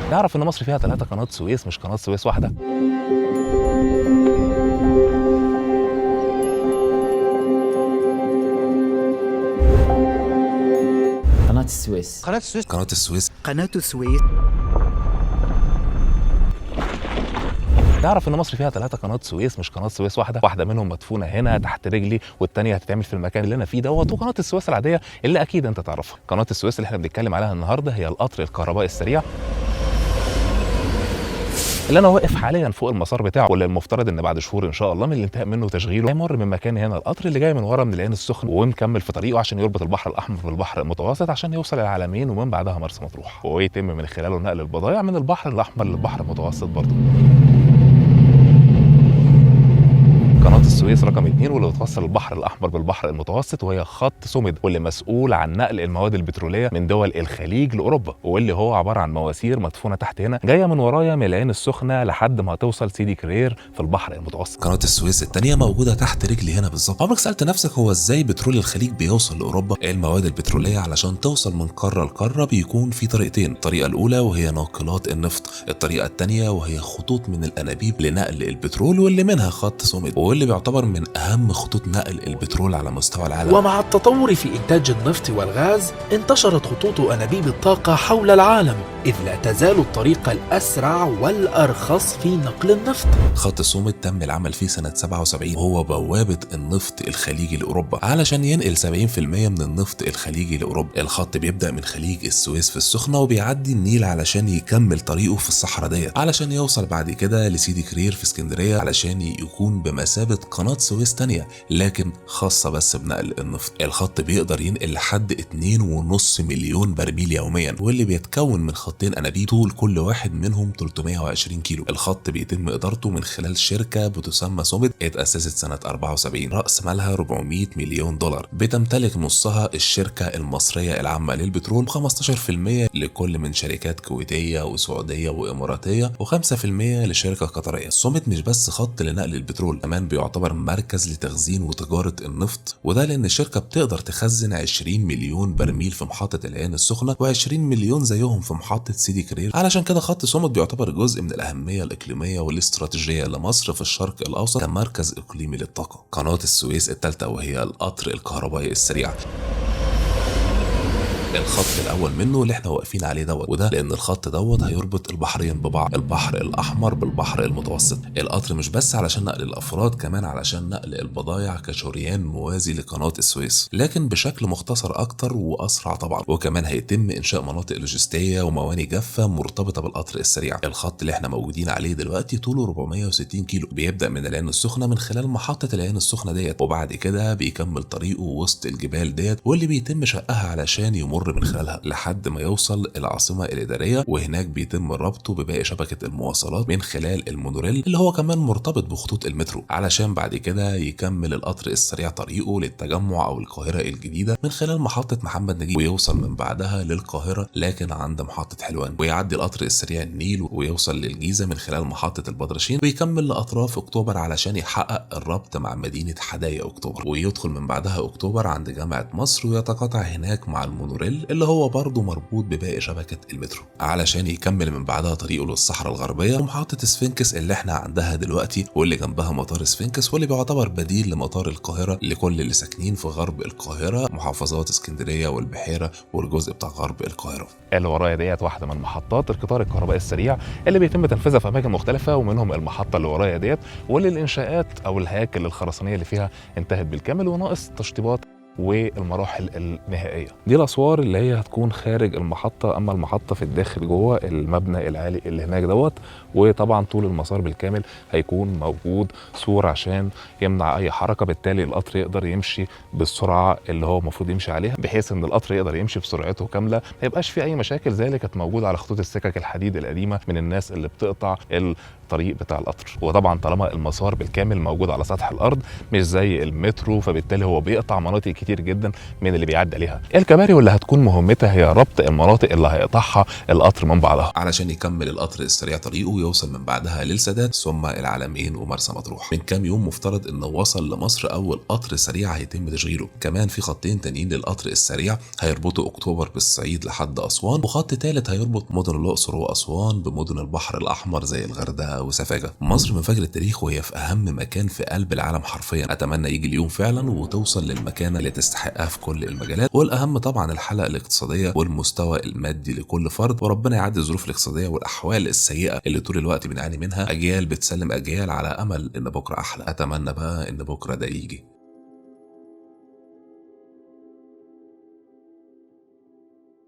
تعرف ان مصر فيها 3 قناة سويس مش قناة سويس واحدة؟ قناة السويس. قناة السويس. قناة السويس. قناة السويس. تعرف ان مصر فيها 3 قناة سويس مش قناة سويس واحدة؟ واحدة منهم مدفونة هنا تحت رجلي، والثانية هتتعمل في المكان اللي انا فيه دوت، وقناة السويس العادية اللي اكيد انت تعرفها. قناة السويس اللي احنا بنتكلم عليها النهارده هي القطر الكهربائي السريع اللي انا واقف حاليا فوق المسار بتاعه، واللي المفترض ان بعد شهور ان شاء الله من الانتهاء منه تشغيله هيمر من مكان هنا القطر اللي جاي من ورا من العين السخن ومكمل في طريقه عشان يربط البحر الاحمر بالبحر المتوسط عشان يوصل العلمين ومن بعدها مرسى مطروح، ويتم من خلاله نقل البضائع من البحر الاحمر للبحر المتوسط برضه. قناة السويس رقم 2 واللي بتوصل البحر الأحمر بالبحر المتوسط، وهي خط سوميد واللي مسؤول عن نقل المواد البترولية من دول الخليج لأوروبا، واللي هو عبارة عن مواسير مدفونة تحت هنا جاية من ورايا من العين السخنة لحد ما توصل سيدي كرير في البحر المتوسط. قناة السويس الثانية موجودة تحت رجلي هنا بالظبط. عمرك سألت نفسك هو ازاي بترول الخليج بيوصل لأوروبا؟ المواد البترولية علشان توصل من قارة لقارة بيكون في طريقتين، الطريقة الأولى وهي ناقلات النفط، الطريقة الثانية وهي خطوط من الأنابيب لنقل البترول واللي منها خط سوميد واللي بيعتبر من أهم خطوط نقل البترول على مستوى العالم. ومع التطور في إنتاج النفط والغاز انتشرت خطوط أنابيب الطاقة حول العالم، إذ لا تزال الطريقة الأسرع والأرخص في نقل النفط. خط سوميد تم العمل فيه سنة 77 وهو بوابة النفط الخليجي لأوروبا علشان ينقل 70% من النفط الخليجي لأوروبا. الخط بيبدأ من خليج السويس في السخنة وبيعدي النيل علشان يكمل طريقه في الصحراء ديت علشان يوصل بعد كده لسيدي كرير في اسكندرية علشان يكون بمثابة قناة سويس تانية لكن خاصة بس بنقل النفط. الخط بيقدر ينقل لحد 2.5 مليون برميل يوميا واللي بيتكون من خطين انابيب طول كل واحد منهم 320 كيلو. الخط بيتم ادارته من خلال شركة بتسمى سوميد اتأسست سنة 74، رأس مالها 400 مليون دولار، بتمتلك نصها الشركة المصرية العامة للبترول، 15% لكل من شركات كويتية وسعودية وإماراتية، و5% لشركة قطرية. سوميد مش بس خط لنقل البترول، كمان بيعتبر مركز لتخزين وتجارة النفط، وده لأن الشركة بتقدر تخزن 20 مليون برميل في محطة العين السخنة و20 مليون زيهم في محطة سيدي كرير. علشان كده خط سوميد بيعتبر جزء من الأهمية الإقليمية والاستراتيجية لمصر في الشرق الأوسط كمركز إقليمي للطاقة. قناة السويس الثالثة وهي القطر الكهربائي السريع، الخط الاول منه اللي احنا واقفين عليه دوت، وده لان الخط دوت هيربط البحرين ببعض، البحر الاحمر بالبحر المتوسط. القطر مش بس علشان نقل الافراد، كمان علشان نقل البضائع كشريان موازي لقناه السويس لكن بشكل مختصر اكتر واسرع طبعا. وكمان هيتم انشاء مناطق لوجستية ومواني جافة مرتبطة بالقطر السريع. الخط اللي احنا موجودين عليه دلوقتي طوله 460 كيلو، بيبدا من العين السخنة من خلال محطة العين السخنة ديت، وبعد كده بيكمل طريقه وسط الجبال ديت واللي بيتم شقها علشان يمر من خلالها لحد ما يوصل العاصمة الإدارية، وهناك بيتم ربطه بباقي شبكة المواصلات من خلال المونوريل اللي هو كمان مرتبط بخطوط المترو، علشان بعد كده يكمل القطر السريع طريقه للتجمع أو القاهرة الجديدة من خلال محطة محمد نجيب، ويوصل من بعدها للقاهرة لكن عند محطة حلوان، ويعدي القطر السريع النيل ويوصل للجيزة من خلال محطة البدرشين، ويكمل لأطراف أكتوبر علشان يحقق الربط مع مدينة حدائق أكتوبر، ويدخل من بعدها أكتوبر عند جامعة مصر ويتقاطع هناك مع المونوريل اللي هو برضه مربوط بباقي شبكة المترو، علشان يكمل من بعدها طريقه للصحراء الغربية ومحطة سفنكس اللي احنا عندها دلوقتي واللي جنبها مطار سفنكس واللي بيعتبر بديل لمطار القاهرة لكل اللي ساكنين في غرب القاهرة، محافظات اسكندرية والبحيرة والجزء بتاع غرب القاهرة. اللي ورايا ديت واحدة من محطات القطار الكهربائي السريع اللي بيتم تنفيذها في أماكن مختلفة، ومنهم المحطة اللي ورايا ديت واللي الإنشاءات أو الهياكل الخرسانية اللي فيها انتهت بالكامل وناقص تشطيبات والمراحل النهائية. دي الاسوار اللي هي هتكون خارج المحطة، اما المحطة في الداخل جوه المبنى العالي اللي هناك دوت. وطبعا طول المسار بالكامل هيكون موجود سور عشان يمنع اي حركة، بالتالي القطر يقدر يمشي بالسرعة اللي هو المفروض يمشي عليها، بحيث ان القطر يقدر يمشي بسرعته كاملة، ما يبقاش في اي مشاكل زي اللي كانت موجودة على خطوط السكك الحديد القديمة من الناس اللي بتقطع الطريق بتاع القطر. وطبعا طالما المسار بالكامل موجود على سطح الارض مش زي المترو، فبالتالي هو بيقطع مناطق كتير كتير جدا من اللي بيعدي عليها. الكباري واللي هتكون مهمتها هي ربط المناطق اللي هيقطعها القطر من بعضها علشان يكمل القطر السريع طريقه ويوصل من بعدها للسادات ثم العلمين ومرسى مطروح. من كام يوم مفترض انه وصل لمصر اول قطر سريع هيتم تشغيله. كمان في خطين تانيين للقطر السريع هيربطوا اكتوبر بالصعيد لحد اسوان، وخط ثالث هيربط مدن الاقصر واسوان بمدن البحر الاحمر زي الغردقه وسفاجه. مصر من فجر التاريخ وهي في اهم مكان في قلب العالم حرفيا. اتمنى يجي اليوم فعلا وتوصل للمكانه اللي تستحقها في كل المجالات، والاهم طبعا الحالة الاقتصادية والمستوى المادي لكل فرد. وربنا يعدي الظروف الاقتصادية والاحوال السيئة اللي طول الوقت بنعاني منها، اجيال بتسلم اجيال على امل ان بكره احلى. اتمنى بقى ان بكره ده يجي.